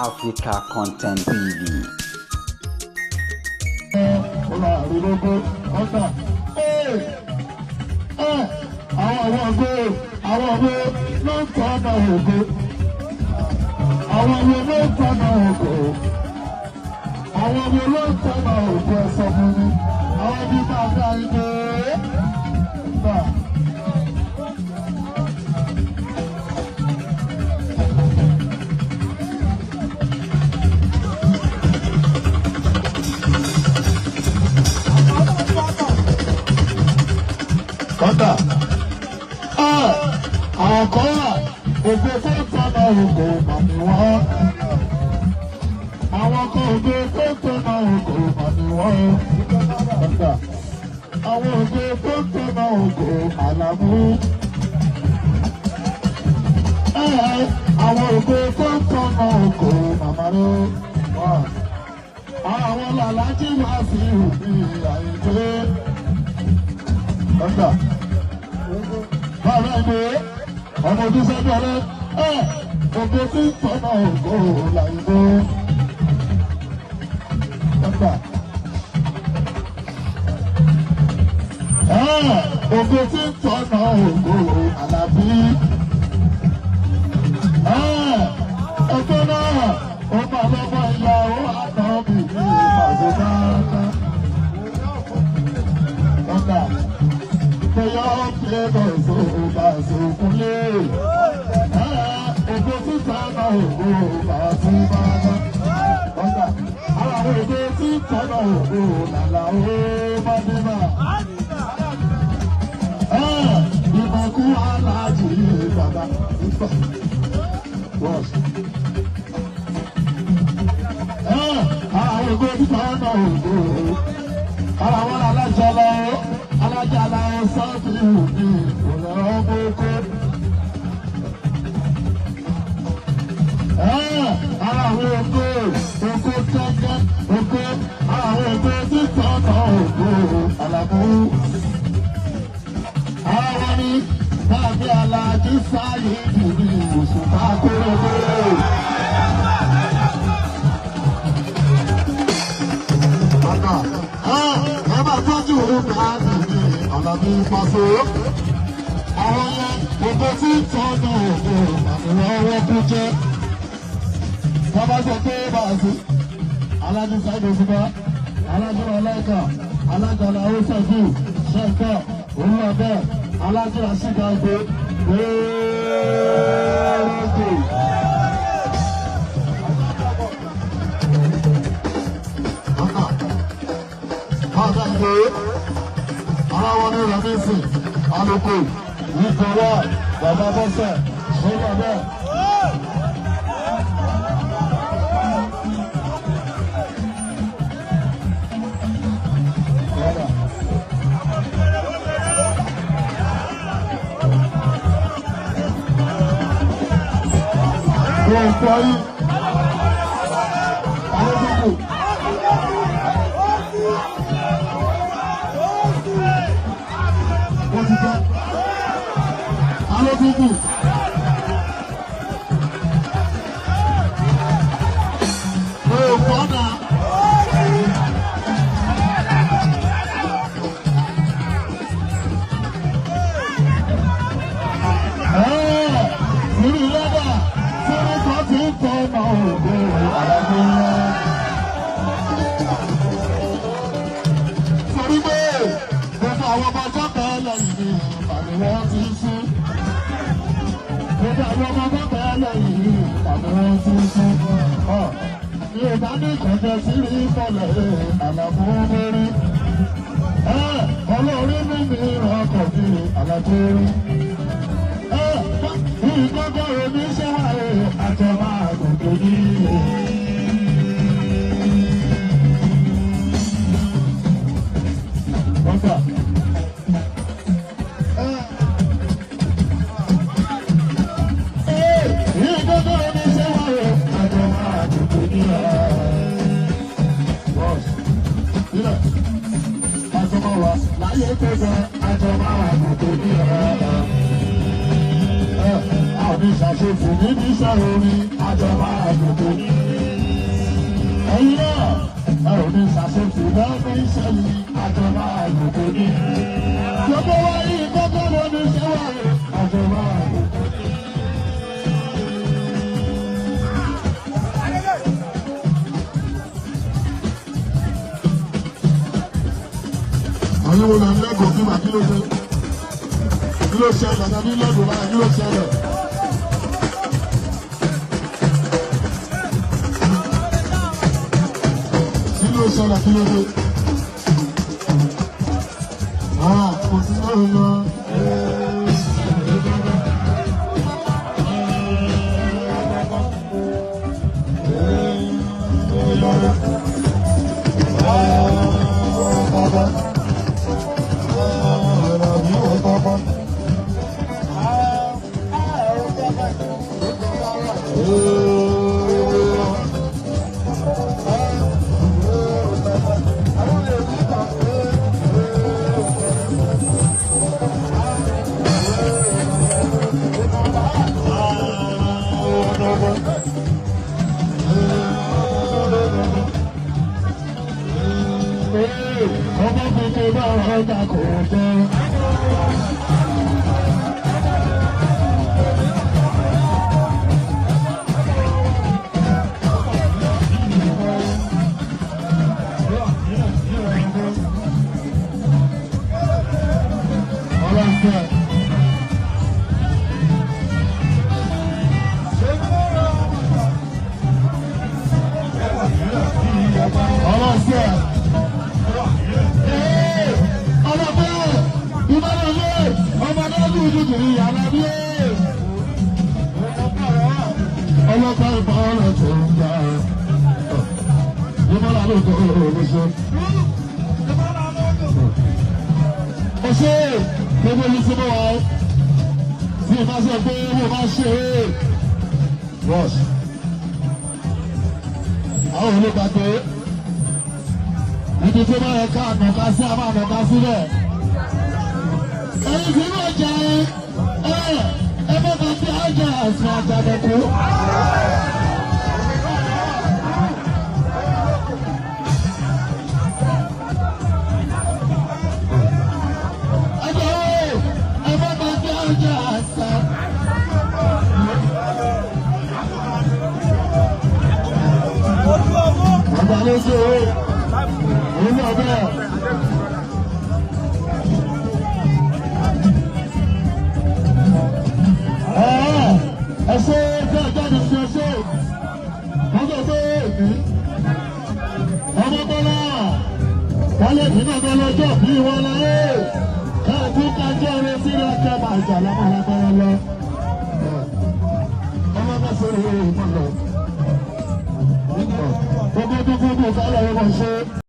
Africa Content TV. Àwọn ògo, àwọn ògo ló ń tọ́ ọ̀nà ògo. Àwọn ògo ló ń tọ́ ọ̀nà ògo. Àwọn ògo ló ń tọ́ ọ̀nà ògo, ẹ sọ fún mi. Àwọn ibi máa dá ibò gbà. Kọ́ńtà. Àwọn kan wà, ògo tó ń tọ́nà ògo màmí wọ́n. Àwọn kan, ògo tó ń tọ́nà ògo màmí wọ́n. Kọ́ńtà. Àwọn ògo tó ń tọ́nà ògo àlàmú. Àwọn ògo tó ń tọ́nà ògo màmá ló wà. Àwọn làlájì wá sí òbí àyíké. Kọ́ńtà. Bàbá ìgbé ọmọ ojú sẹ́jú ọ̀rẹ́ ẹ̀, ògo tí ń tọ́nà ògo làyìnbó. Kọ́ńtà. Ògo tí ń tọ́nà ògo àlàbí. Ẹgbẹ́ náà, ó máa lọ́mọ ìyàwó ànábì ní ìpàdé náà. Kọ́ńtà. Bóyá ó fi lọ sóòbà sókúnlé. Ògo títa náà, ògo bàtú bàbá. Kọ́ńtà. Ara àwọn ògo títa náà, ògo làlà ó má bíbà. Ìmọ̀kú aláàjì bàbá ìfọ̀. Wọ́ọ̀sì. Ara àwọn ògo títa náà, ògo. Ara àwọn alájà lọ́wọ́ alájàlá sáfì òní òní ọmọ oko. Ara àwọn ògo, ògo tẹ́gẹ́, ògo, ara àwọn ògo títọ́ náà, ògo àlàmú. Ara wọn ni bàbá alájí sáyé ìdìbò òṣùpá kúròkúrò. Bàbá ẹ máa tọ́jú bá mi Àlàbí Pàṣẹ. Àwọn yẹn, gbogbo tí ń tọ́nu ògo àmì ọwọ́ kú jẹ́. Bàbá sọ pé bàṣẹ. Alájú Sáyidé Òṣùpá, Alájú Ọlọ́ọ̀kà, Alájàlá Ọ̀ṣọ́jú, Ṣẹ́ńkà, Olúwàbẹ̀, Alájú Àṣìgbàgbé, Gbẹ́ẹ́rẹ́gbẹ́. Bàbá ìgbé ara wọn ní Ramisi Aloko Ìkọwà bàbá bọ́sẹ̀ ṣọlá bẹ́ẹ̀. Gbọ̀ngbọ̀n yìí, àwọn tó kù. Wọ́n ti tán. Alókùnkùn. Òfòdà. Sórí lọ́dà, sórí kan ti ń tọ́ ọmọ ògo àlàfo ńlá. Torí pé gbogbo àwọn ọmọ ọjọ́ kan lẹ́yìn ní àmì wọn ti ń sún. Gbogbo àwọn ọmọ ọjọ́ kan lẹ́yìn ní àmì wọn ti ń sún. Mi ò bá ní ìkànjẹ sí rí mọ́lẹ̀ àlàfo mórí. Ọlọ́rí mú mi ràn ọkọ̀ mi àlàfo rí. Ìgbọ́gbọ́ omi ṣe wà àjọ máa gòkè ní. Ọgbà. Ìgbọ́gbọ́ omi ṣe wà àjọ máa gòkè ní. Bọ́ọ̀sì. Ilẹ̀. Àjọ máa wà láyé tó sọ, àjọ máa gòkè ní. Àwọn ìṣàṣepù níbi iṣẹ́ orin, àjọ máa gòkè ní. ní sàṣetì lọ́mọ iṣẹ́ yìí, àjọba àlùkò ní. Gbogbo wa yìí kọ́kọ́ ló ní ṣé wà àjọba àlùkò ní. Àwọn wo la ń lẹ́gọ̀ọ́ bí màá kí ló ṣe? Kí ló ṣẹlẹ̀ náà ní lẹ́gọ̀ọ́ báyìí kí ló ṣẹlẹ̀? Kí ló ṣẹlẹ̀ kí ló dé? Ah, kò sí lọ́rùn lọ. Ọmọ tuntun bá ọjà kò jẹ́. Ọlọ́sẹ̀. Ọlọ́sẹ̀. Ọlọ́pẹ́ ìbálòlé ọmọdé dúdú àlàbí. Ọlọ́pàá ìbára tó ń gbà. Ìbára ló kọ́ ọ̀rọ̀ Ọṣẹ́ gbogbo ní sinmi wa tí ìbá sọ pé mo máa ṣe é. Rush. Àwọn olùgbàgbé ibi tó bá yẹ ká nàka sí àmà nàka síbẹ̀. Ẹyin tí mo jẹ ẹ ẹ bá bá bí ọjà àti àjàdẹ̀kú. Ẹjọ́ ẹ bá bá bí ọjà àṣà. Bàbá ló ṣe é, òun náà bẹ́ẹ̀. Ẹsẹ tí a jáde sí ẹsẹ wọn sọ pé èmi ọmọ bọlá wọlé mi náà bẹ lọ́jọ́ bí wọn lọ ẹ káàkiri kájọ rẹ síra kẹfà ìjà lámàlágbára lọ ọmọ bá sọ èrè ìmọ̀ lọ gbogbo tó gbogbo kálọ̀ ẹ̀ wọ́n ṣe.